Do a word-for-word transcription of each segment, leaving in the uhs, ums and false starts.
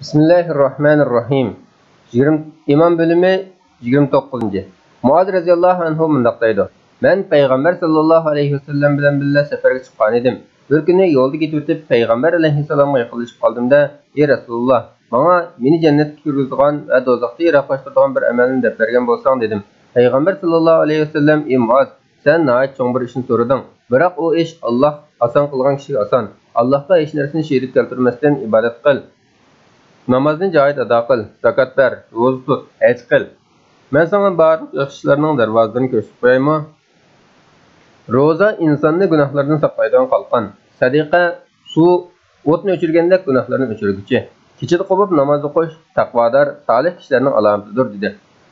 بىسمىللاھىررەھمانىررەھىم. يىگىرمە، ئىمان بۆلۈمى، يىگىرمە توققۇزىنچى. مۇئاز رەزىياللاھۇ ئەنھۇ مۇنداق دەيدۇ: مەن پەيغەمبەر ساللاللاھۇ ئەلەيھى ۋەسەللەم بىلەن بىللە سەپەرگە چىققانىدىم. بىر كۈنى يولدا كېتىۋېتىپ، پەيغەمبەر ئەلەيھىسسالامغا يېقىنلىشىپ قالدىم-دە، ئى رەسۇلۇللا، ماڭا مېنى جەننەتكە كىرگۈزىدىغان ۋە دوزاختىن يىراقلاشتۇرىدىغان بىر ئەمەلنى دەپ بەرگەن بولساڭ، دېدىم. پەيغەمبەر ساللاللاھۇ ئەلەيھى ۋەسەللەم: ئى مۇئاز، سەن ناھايىتى چوڭ بىر ئىشنى سورىدىڭ. بىراق ئۇ ئىش ئاللاھ ئاسان قىلغان كىشىگە ئاسان. ئاللاھقا ھېچ نەرسىنى شېرىك كەلتۈرمەستىن ئىبادەت قىل. نامازنى جايىدا ئادا قىل، زاكات بەر، روزا تۇت، ھەج قىل. مەن ساڭا بارلىق ياخشى ئىشلارنىڭ دەرۋازىلىرىنى كۆرسىتىپ قويايمۇ؟ روزا ئىنساننى گۇناھلاردىن ساقلايدىغان قالقان. سەدىقە، سۇ ئوتنى ئۆچۈرگەندەك گۇناھلارنى ئۆچۈرگۈچى. كېچىدە قوپۇپ ناماز ئوقۇش تەقۋادار، سالىھ كىشىلەرنىڭ ئالامىتىدۇر، دېدى.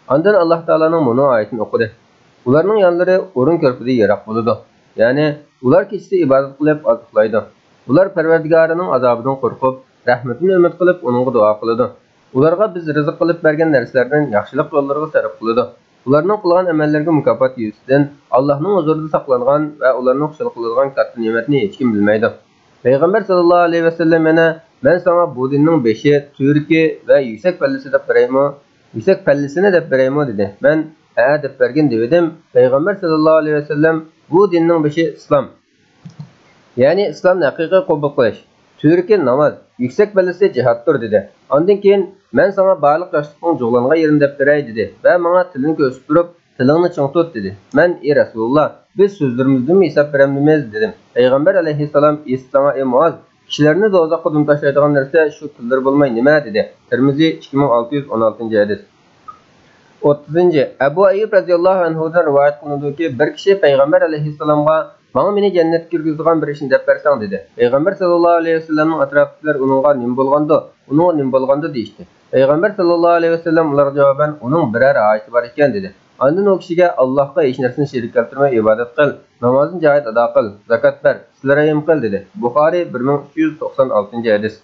ئاندىن ئاللاھ تائالانىڭ مۇنۇ ئايىتىنى ئوقۇدى: ئۇلارنىڭ يانلىرى ئورۇن كۆرپىدىن يىراق بولىدۇ. يەنى ئۇلار كېچىسى ئىبادەت قىلىپ ئاز ئۇخلايدۇ. ئۇلار پەرۋەردىگارىنىڭ ئازابىدىن قورقۇپ، رەھمىتىنى ئۈمىد قىلىپ ئۇنىڭغا دۇئا قىلىدۇ. ئۇلارغا بىز رىزىق قىلىپ بەرگەن نەرسىلەردىن ياخشىلىق يوللىرىغا سەرپ قىلىدۇ. ئۇلارنىڭ قىلغان ئەمەللىرىگە مۇكاپات يۈزىسىدىن ئاللاھنىڭ ھۇزۇرىدا ساقلانغان ۋە ئۇلارنى خۇشال قىلىدىغان كاتتا نېمەتنى ھېچكىم بىلمەيدۇ. پەيغەمبەر ساللاللاھۇ ئەلەيھى ۋەسەللەم يەنە: مەن ساڭا بۇ دىننىڭ بېشى، تۈۋرۈكى ۋە يۈكسەك پەللىسى دەپ بېرەيمۇ؟ يۈكسەك پەللىسىنى دەپ بېرەيمۇ؟ دېدى. مەن ھەئە دەپ بەرگىن دېۋىدىم. پەيغەمبەر ساللاللاھۇ ئەلەيھى ۋەسەللەم: بۇ دىننىڭ بېشى ئىسلام، يەنى ئىسلامنى ھەقىقىي قوبۇل قىلىش، تۈۋرۈكى ناماز، يۈكسەك پەللىسى جىھادتۇر، دېدى. ئاندىن كېيىن: مەن ساڭا بارلىق ياخشىلىقنىڭ جۇغلانغان يېرىنى دەپ بېرەي، دېدى ۋە ماڭا تىلىنى كۆرسىتىپ تۇرۇپ، تىلىڭنى چىڭ تۇت، دېدى. مەن: ئى رەسۇلۇللا، بىز سۆزلىرىمىزدىنمۇ ھېساب بېرەمدىمىز؟ دېدىم. پەيغەمبەر ئەلەيھىسسالام: ئېسىت ساڭا، ئى مۇئاز، كىشىلەرنى دوزاخقا دۈم تاشلايدىغان نەرسە شۇ تىللىرى بولماي نېمە؟ دېدى. تىرمىزى، ئىككى مىڭ ئالتە يۈز ئون ئالتىنچى ھەدىس. ئوتتۇزىنچى. ئەبۇ ئەييۇب رەزىياللاھۇ ئەنھۇدىن رىۋايەت قىلىنىدۇكى، بىر كىشى پەيغەمبەر ئەلەيھىسسالامغا: ماڭا مېنى جەننەتكە كىرگۈزىدىغان بىر ئىشنى دەپ بەرسەڭ، دېدى. پەيغەمبەر ساللاللاھۇ ئەلەيھى ۋەسەللەمنىڭ ئەتراپىدىكىلەر ئۇنىڭغا نېمە بولغاندۇ، ئۇنىڭغا نېمە بولغاندۇ دېيىشتى. پەيغەمبەر ساللاللاھۇ ئەلەيھى ۋەسەللەم ئۇلارغا جاۋابەن: ئۇنىڭ بىرەر ھاجىتى بار ئىكەن، دېدى. ئاندىن ئۇ كىشىگە: ئاللاھقا ھېچ نەرسىنى شېرىك كەلتۈرمەي ئىبادەت قىل، نامازنى جايىدا ئادا قىل، زاكات بەر، سىلە رەھىم قىل، دېدى. بۇخارىي، بىر مىڭ ئۈچ يۈز توقسان ئالتىنچى ھەدىس.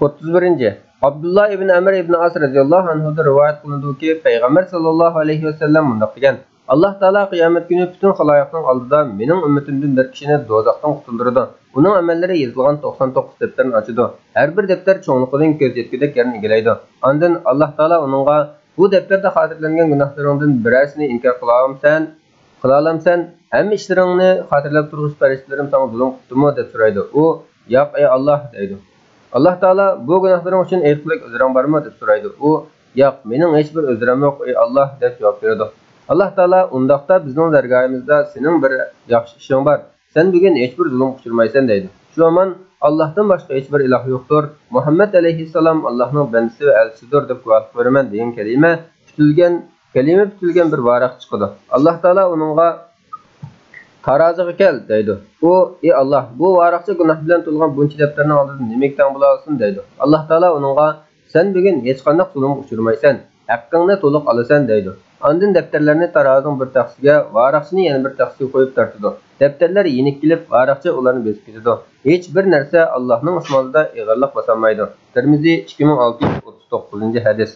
ئوتتۇز بىرىنچى. ئابدۇللا ئىبن ئەمر ئىبن ئاس رەزىياللاھۇ ئەنھۇدىن رىۋايەت قىلىنىدۇكى، پەيغەمبەر ساللاللاھۇ ئەلەيھى ۋەسەللەم مۇنداق دېگەن: ئاللاھ تائالا قىيامەت كۈنى پۈتۈن خالايىقنىڭ ئالدىدا مېنىڭ ئۈممىتىمدىن بىر كىشىنى دوزاختىن قۇتۇلدۇرىدۇ. ئۇنىڭ ئەمەللىرى يېزىلغان توقسان توققۇز دەپتەرنى ئاچىدۇ. ھەر بىر دەپتەر چوڭلۇقىدىن كۆز يەتكۈدەك يەرنى ئىگىلەيدۇ. ئاندىن ئاللاھ تائالا ئۇنىڭغا: بۇ دەپتەردە خاتىرىلەنگەن گۇناھلىرىڭدىن بىرەرسىنى ئىنكار قىلالامسەن؟ قىلالامسەن؟ ھەممە ئىشلىرىڭنى خاتىرىلەپ تۇرغۇچى پەرىشتىلىرىم ساڭا زۇلۇم قىپتىمۇ؟ دەپ سورايدۇ. ئۇ: ياق، ئەي ئاللاھ، دەيدۇ. ئاللاھ تائالا: بۇ گۇناھلىرىڭ ئۈچۈن ئېيتقۇلۇق ئۆزرەڭ بارمۇ؟ دەپ سورايدۇ. ئۇ: ياق، مېنىڭ ھېچبىر ئۆزرەم يوق، ئەي ئاللاھ، دەپ جاۋاب بېرىدۇ. ئاللاھ تائالا: ئۇنداقتا بىزنىڭ دەرگاھىمىزدا سېنىڭ بىر ياخشى ئىشىڭ بار، سەن بۈگۈن ھېچبىر زۇلۇمغا ئۇچرىمايسەن، دەيدۇ. شۇ ھامان: ئاللاھتىن باشقا ھېچبىر ئىلاھ يوقتۇر، مۇھەممەد ئەلەيھىسسالام ئاللاھنىڭ بەندىسى ۋە ئەلچىسىدۇر، دەپ گۇۋاھلىق بېرىمەن، دېگەن كەلىمە پۈتۈلگەن، كەلىمە پۈتۈلگەن بىر ۋاراق چىقىدۇ. ئاللاھ تائالا ئۇنىڭغا: تارازىغا كەل، دەيدۇ. ئۇ: ئى ئاللاھ، بۇ ۋاراقچە گۇناھ بىلەن تولغان بۇنچە دەپتەرنىڭ ئالدىدا نېمىگە تەڭ بولالىسۇن؟ دەيدۇ. ئاللاھ تائالا ئۇنىڭغا: سەن بۈگۈن ھېچقانداق زۇلۇمغا ئۇچرىمايسەن، ھەققىڭنى تولۇق ئالىسەن، دەيدۇ. ئاندىن دەپتەرلەرنى تارازىنىڭ بىر تەخسىگە، ۋاراقچىنى يەنە بىر تەخسىگە قويۇپ تارتىدۇ. دەپتەرلەر يېنىك كېلىپ، ۋاراقچە ئۇلارنى بۆسۈپ كېتىدۇ. ھېچبىر نەرسە ئاللاھنىڭ ئاسمانىدا ئېغىرلىق باسالمايدۇ. تىرمىزى، ئىككى مىڭ ئالتە يۈز ئوتتۇز توققۇزىنچى ھەدىس.